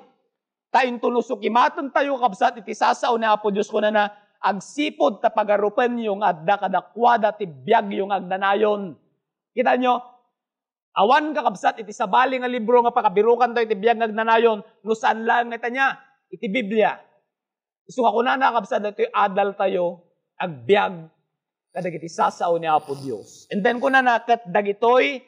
ta inton no sukimatentayo, kabsat, iti sasao ni Apo Dios, kunana, agsipud ta pagarupenyo nga adda kadakuada ti biagyo nga agnanayon. Kitaenyo, awan, kakabsat, iti sabali nga libro nga pakabirukantayo iti biag nga agnanayon no saan laeng nga ita nia, iti Biblia. Isu nga kunana, kabsat, daytoy adaltayo agbiag kadagiti sasao ni Apo Dios. And then kunana, ket dagitoy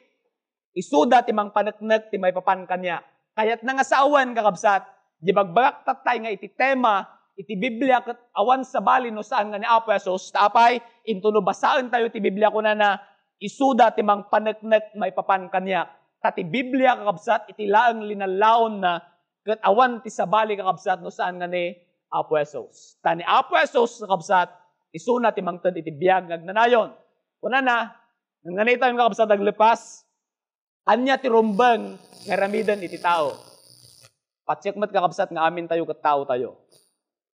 isuda ti mangpaneknek ti maipapan kaniak. Kayatna nga sawen, kakabsat, di bagbagak tattay nga iti tema iti Biblia ket awan sabali no saan nga ni Apo Jesus. Ta apay, inton no basaentayo ti Biblia, kunana, isuda ti mangpaneknek maipapan kaniak. Ta ti Biblia, kakabsat, iti laeng linallaonna ket awan ti sabali, kakabsat, no saan nga ni Apo Jesus. Ta ni Apo Jesus, kakabsat, isuna ti mangted iti biag nga agnanayon. Kunana, Ngem nganitayon, kakabsat, aglepas? Ania ti rumbeng nga aramiden iti tao? Pacheck met, kakabsat, nga amintayo ket taotayo.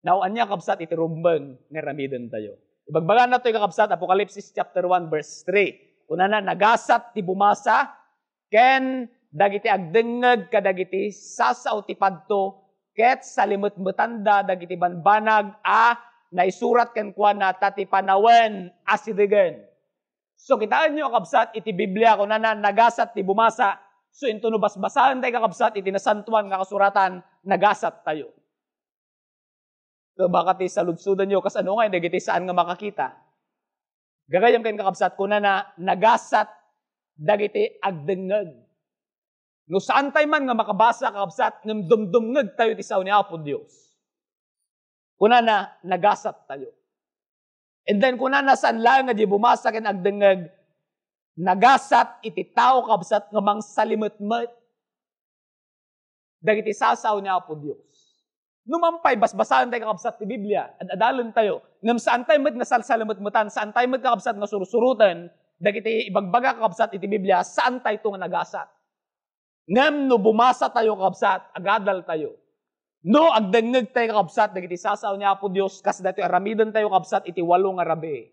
Now, ania, kakabsat, iti rumbeng nga aramidentayo? Ibagbagana toy, kakabsat, Apokalipsis chapter one, verse three. Kunana, "Nagasat ti bumasa ken dagiti agdengngeg kadagiti sasao ti padto, ket salimetmetanda dagiti banbanag a naisurat kenkuana, ta ti panawen asidegen." So, kitaenyo, kakabsat, iti Biblia, kunana, "Nagasat ti bumasa." So, intono basbasaentayo, kakabsat, iti Nasantoan nga Kasuratan, nagasattayo. Ket baka ti saludsodanyo, kasano ngay dagiti saan nga makakita? Gagayyem ken, kakabsat, kunana, "Nagasat dagiti agdengngeg." No saantay man nga makabasa, kakabsat, ngem dumdumngegtayo iti sao ni Apo Dios. Kunana, "Nagasattayo." And then kunana, saan laeng nga di bumasa ken agdengngeg, nagasat iti tao, kabsat, nga mangsalimetmet dagiti sasao ni Apo Dios. No man pay, basbasaentayo, kakabsat, ti Biblia, ad-adalentayo, ngem saantayo met nga salsalimetmetan, saantayo met, kakabsat, nga sursuroten dagiti ibagbaga, kakabsat, iti Biblia, saantayto nga nagasat. Ngem no bumasatayo, kabsat, agadaltayo. No agdengngegtayo, kabsat, dagiti sasao ni Apo Dios, kas daytoy aramidentayo, kabsat, iti walo nga rabii.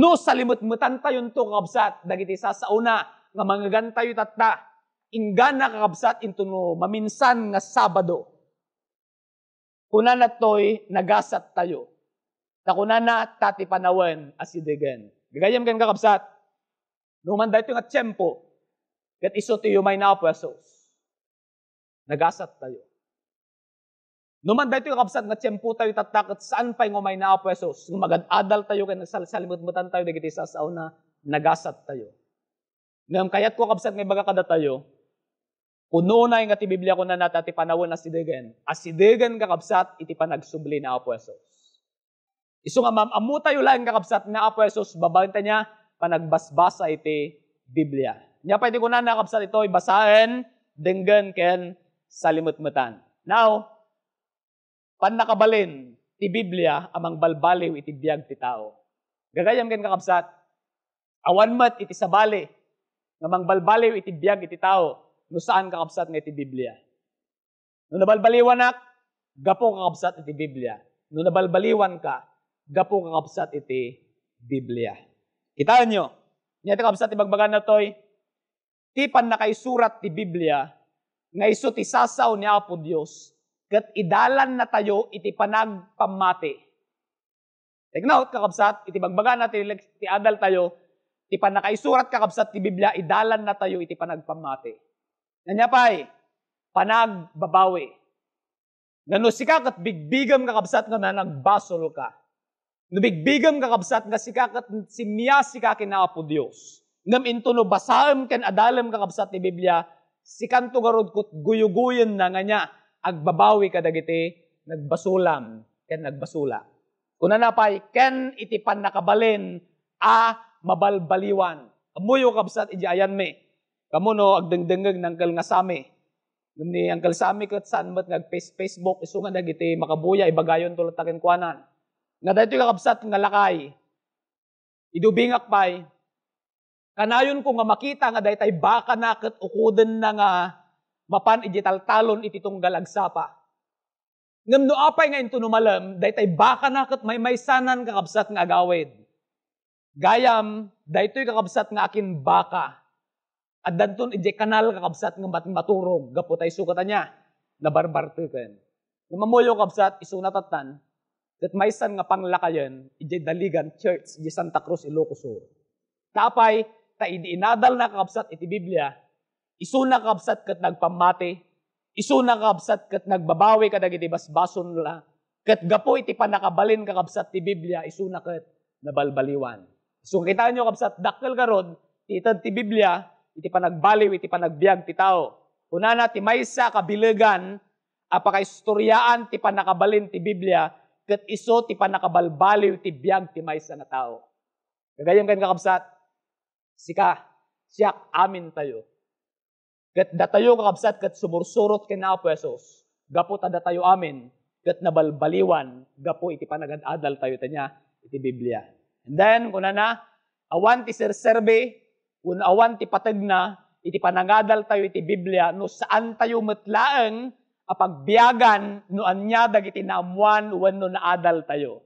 No salimetmetantayonto, kabsat, dagiti sasaona nga mangegantayo tatta, inggana, kakabsat, intono maminsan nga Sabado. Kunana toy, "Nagasattayo." Ta kunana, "Ta ti panawen asidegen." Gagayyem ken, kakabsat, no man daytoy nga tiempo, ket isu ti umay ni Apo Jesus, nagasattayo. No man daytoy, kakabsat, nga tiempotayo tatta ket saan pay nga umay ni Apo Jesus, nga magad-adaltayo ken nagsalsalimetmetantayo dagiti sasaona, nagasattayo. Ngem kayatko, kabsat, nga ibaga kadatayo, kununay nga ti Biblia kunana, "Ta ti panawen asidegen." Asidegen, kakabsat, iti panagsubli ni Apo Jesus. Isu nga maam-ammotayo laeng, kakabsat, ni Apo Jesus babaen ta nia panagbasbasa iti Biblia. Nia pay ti kunana, kabsat, itoy basaen, denggen, ken salimetmetan. Now, pannakabalin ti Biblia a mangbalbaliw iti biag ti tao. Gagayyem ken, kakabsat, awan met iti sabali nga mangbalbaliw iti biag iti tao no saan, kakabsat, nga iti Biblia. No nabalbaliwanak, gapu, kakabsat, iti Biblia. No nabalbaliwanka, gapu, kakabsat, iti Biblia. Kitaenyo, nia ti, kabsat, ibagbagana toy, ti pannakaisurat ti Biblia nga isu ti sasao ni Apo Dios ket idalannatayo iti panagpammati. Take note, kakabsat, iti bagbagana ti lek-, ti adaltayo, ti pannakaisurat, kakabsat, ti Biblia, idalannatayo iti panagpammati. Ania pay? Panagbabawi. Nga no sika ket bigbigem, kakabsat, nga managbasolka. No bigbigem, kakabsat, nga sika ket simmiasika ken Apo Dios. Ngem intono basaem ken adalem, kakabsat, ti Biblia, sikanto garud ket guyugoyenna nga ania, agbabawi kadagiti nagbasolam ken nagbasolak. Kunana pay, ken iti pannakabalin a mabalbaliwan. Ammoyo, kabsat, idiay ayanmi. Kamo no agdengdengngeg ni Uncle nga Sammy. Ngem ni Uncle Sammy ket saan met nga ag-face-, Facebook, isu nga dagiti makabuya, ibagayonto latta kenkuana. Nga daytoy, kakabsat, nga lakay, idi ubingak pay, kanayonko nga makita nga daytay bakana ket ukodenna nga mapan idiay taltalon iti tunggal agsapa. Ngem no apay nga intono malem, daytay bakana ket maymaysanan, kakabsat, nga agawid. Gayam, daytoy, kakabsat, nga akin baka, addanton idiay kanal, kakabsat, nga mat-, maturog gapu ta isu ket ania, nabarbarteken. Ngem ammoyo, kabsat, isuna tattan, ket maysan nga panglakayen idiay Daligan Church, idiay Santa Cruz, Ilocos Sur. Ta apay, ta idi inadalna, kakabsat, iti Biblia, isuna, kakabsat, ket nagpammati, isuna, kakabsat, ket nagbabawi kadagiti basbasonna, ket gapu iti pannakabalin, kakabsat, ti Biblia, isuna ket nabalbaliwan. So, kitaenyo, kabsat, dakkel garud ti ited ti Biblia iti panagbaliw iti panagbiag ti tao. Kunana, ti maysa a kabilegan a pakaistoriaan ti pannakabalin ti Biblia ket isu ti pannakabalbaliw ti biag ti maysa nga tao. Gagayyem ken, kakabsat, sika, siak, amintayo. Ket datayo, kakabsat, ket sumursurot ken Apo Jesus gapu ta datayo amin ket nabalbaliwan gapu iti panagad-adaltayo ta nia iti Biblia. And then, kunana, Awan ti serserbi, wenno awan ti pategna iti panangadaltayo iti Biblia no saantayo met laeng a pagbiagan no ania dagiti naammoan wenno naadaltayo.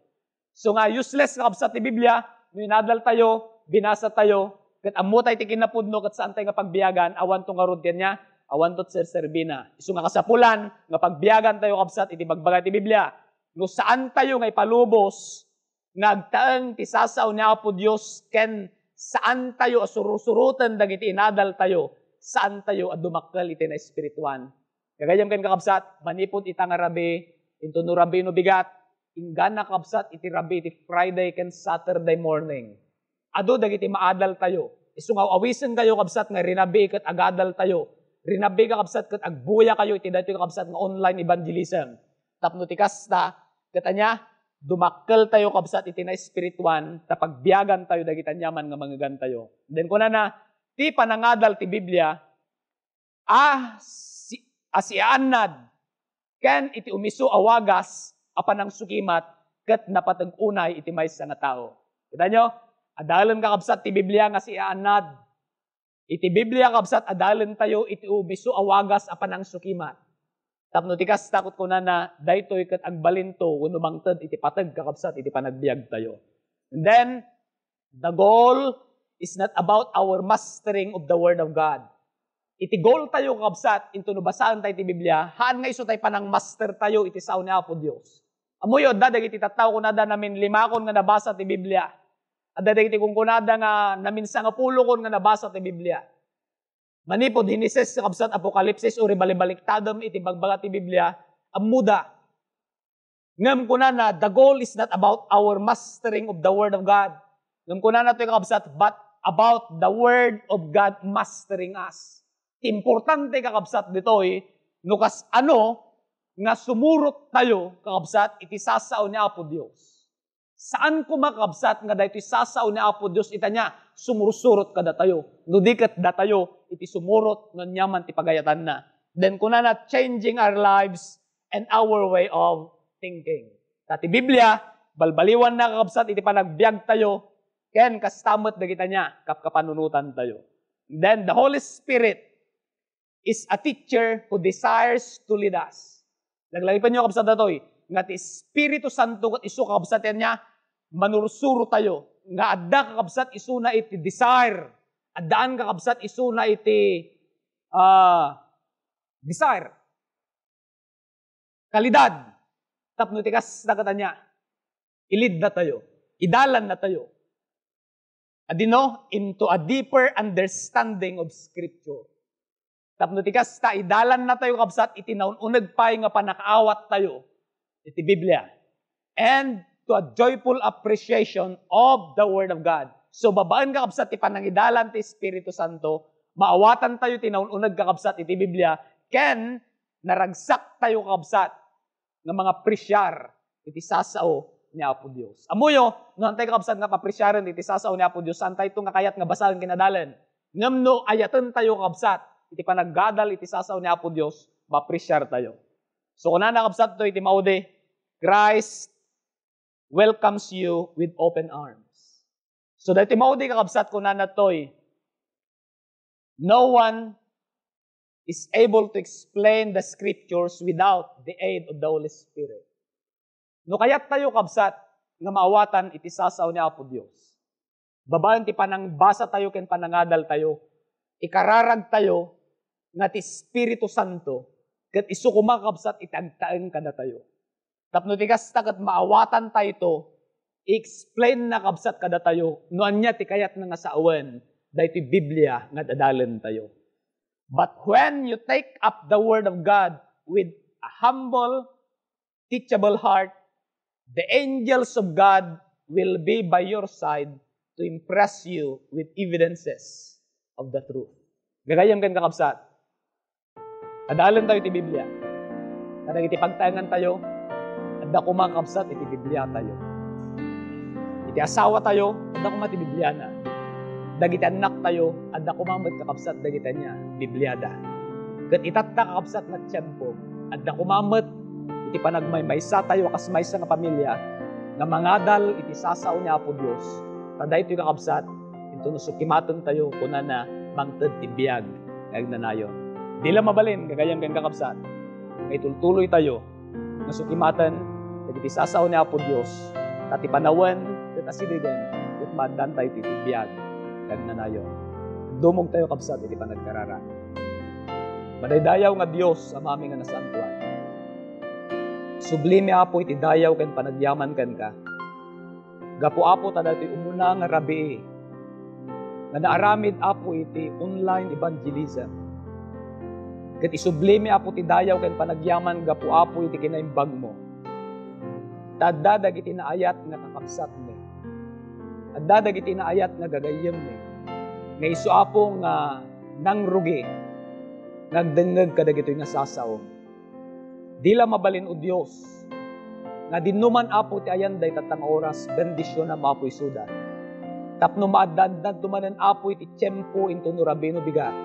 So nga useless nga kabsat ti Biblia no inadaltayo, binasatayo, ket ammotay ti kinapudno ket saantay nga pagbiagan, awanto ngarud ti ania, awanto ti serserbina. Isu nga kasapulan nga pagbiagantayo kabsat iti bagbaga ti Biblia. No saantayo nga ipalubos nga agtaeng ti sasao ni Apo Dios ken saantayo a sursuroten dagiti inadaltayo, saantayo a dumakkel iti naespirituan. Gagayyem ken kakabsat, manipud ita nga rabii, intono rabii no bigat, inggana kabsat iti rabii iti Friday ken Saturday morning. Adu dagiti maadaltayo. Isu nga awisenkayo kabsat nga rinabii ket agadaltayo. Rinabii ka kabsat ket agbuyakayo iti daytoy kabsat nga online evangelism. Tapno ti kasta, ket ania, dumakkeltayo kabsat iti naespirituan, ta pagbiagantayo dagiti aniaman nga mangegantayo. Then kunana, ti panangadal ti Biblia, a si-, a siaannad, ken iti umiso a wagas a panangsukimat ket napateg unay iti maysa nga tao. Kitaenyo, adalen kakabsat ti Biblia nga siaannad. Iti Biblia, kabsat, adalentayo iti umiso a wagas a panangsukimat. Tapno ti kasta, ket kunana, daytoy ket agbalinto wenno mangted iti pateg, kakabsat, iti panagbiagtayo. And then, the goal is not about our mastering of the Word of God. Iti goal tayo, kakabsat, intono basaentayo ti Biblia, haan nga isu tay panangmaster tayo iti sao ni Apo Dios. Ammoyo, adda dagiti tattao kunada naminlimakon nga nabasa ti Biblia. Adda dagiti kunkunada nga naminsangapulokon nga nabasa ti Biblia. Manipud Henesis, kabsat, Apokalipsis, uray balibaliktadem iti bagbaga ti Biblia, ammoda. Ngem kunana, the goal is not about our mastering of the Word of God. Ngem kunana toy, kakabsat, but about the Word of God mastering us. Ti importante, kakabsat, ditoy, no kas-ano nga sumurot tayo, kakabsat, iti sasao ni Apo Dios. Saan koma, kabsat, nga daytoy sasao ni Apo Dios ita nia sumursurot kadatayo, no di ket datayo iti sumurot no aniaman ti pagayatanna. Then kunana, changing our lives and our way of thinking. Ta ti Biblia, balbaliwanna, kakabsat, iti panagbiagtayo, ken kasta met dagiti ania, kapkapanunotantayo. Then the Holy Spirit is a teacher who desires to lead us. Laglagipenyo, kabsat, datoy, nga ti Espiritu Santo ket isu, kakabsat, ania, manursurotayo, nga adda, kakabsat, isuna iti desire. Addaan, kakabsat, isuna iti, ah, desire. Kalidad. Tapno ti kasta ket ania, ilidnatayo, idalannatayo. Adino, into a deeper understanding of Scripture. Tapno ti kasta, idalannatayo, kabsat, iti naun-uneg pay nga pannakaawattayo iti Biblia. And to a joyful appreciation of the Word of God. So, babaen, kakabsat, ti panangidalan ti Espiritu Santo, maawatantayo ti naun-uneg, kakabsat, iti Biblia, ken naragsaktayo, kakabsat, nga mangapresiar iti sasao ni Apo Dios. Ammoyo, no saantay, kakabsat, nga papresiaren iti sasao ni Apo Dios, saantayto nga kayat nga basaen ken adalen. Ngem no ayatentayo, kakabsat, iti panaggadal iti sasao ni Apo Dios, maapresiartayo. So, kunana, kabsat, to iti maudi, Christ welcomes you with open arms. So, daytoy maudi, kakabsat, kunana toy, no one is able to explain the scriptures without the aid of the Holy Spirit. No kayattayo, kabsat, nga maawatan iti sasao ni Apo Dios, babaen ti panangbasatayo ken panangadaltayo, ikararagtayo nga ti Espiritu Santo ket isu koma, kabsat, iti agtaeng kadatayo. Tapno ti kasta ket maawatantayto, i-explainna, kabsat, kadatayo no ania ti kayatna nga sawen daytoy Biblia nga ad-adalentayo. But when you take up the Word of God with a humble, teachable heart, the angels of God will be by your side to impress you with evidences of the truth. Gagayyem ken, kakabsat, adalentayo ti Biblia. Kadagiti pagtaengantayo, adda koma, kakabsat, iti Bibliatayo. Iti asawatayo, adda koma ti Bibliana. Dagiti annaktayo, adda koma met, kakabsat, dagiti ania, Bibliada. Ket itatta, kakabsat, nga tiempo, adda koma met iti panagmaymaysatayo a kas maysa nga pamilia nga mangadal iti sasao ni Apo Dios. Ta daytoy, kakabsat, No sukimaten tayo, kunana, mangted ti biag nga agnanayon. Di la mabalin, gagayyem ken kakabsat, nga itultuloy tayo nga sukimaten dagiti sasao ni Apo Dios, ta ti panawen ket asidegen ket maaddan tayo iti biag nga agnanayon. Dumog tayo, kabsat, iti panagkararag. Madaydayaw nga Dios, Amami nga nasantoan. Sublimi, Apo, iti dayaw ken panagyaman kenka. Gapu, Apo, ta daytoy umuna nga rabii nga naaramid, Apo, iti online evangelism. Ket isublimi, Apo, ti dayaw ken panagyaman gapu, Apo, iti kinaimbagmo. Ta adda dagiti naayat nga kakabsatmi. Adda dagiti naayat nga gagayyemmi. Nga isu, Apo, nga nangrugi nga agdengngeg kadagitoy nga sasaom. Di la mabalin, O Dios, nga dinno man, Apo, ti ayan dayta nga oras, bendisionam, Apo, isuda. Tapno maaddaandanto manen, Apo, iti tiempo intono rabii no bigat.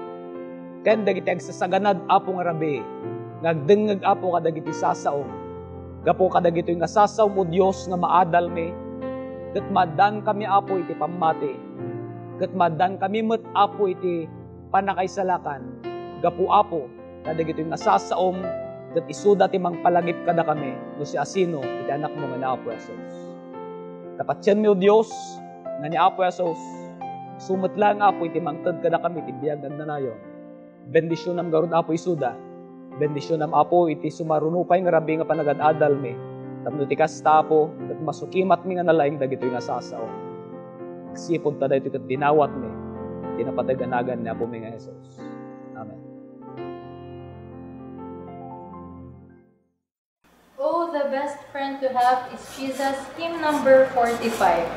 Ken dagiti agsasaganad, Apo, nga rabii, nga agdengngeg, Apo, kadagiti sasaom. Gapu kadagitoy nga sasaom, O Dios, nga maadalmi, ket maaddaankami, Apo, iti pammati. Ket maaddaankami met, Apo, iti pannakaisalakan. Gapu, Apo, kadagitoy nga sasaom, ket isuda ti mangpalagip kadakami no siasino iti Anakmo nga ni Apo Jesus. Ta patienmi, O Dios, nga ni Apo Jesus, isu met laeng, Apo, iti mangted kadakami iti biag nga agnanayon. Bendisionam ngarud, Apo, isuda. Bendisionam, Apo, iti sumaruno pay nga rabii nga panagad-adalmi. Tapno ti kasta, Apo, ket masukimatmi nga nalaing dagitoy nga sasaom. Agsipud ta daytoy ket dinawatmi iti napateg a nagan ni Apomi nga Jesus. Amen. Oh, the best friend to have is Jesus, hymn number forty-five.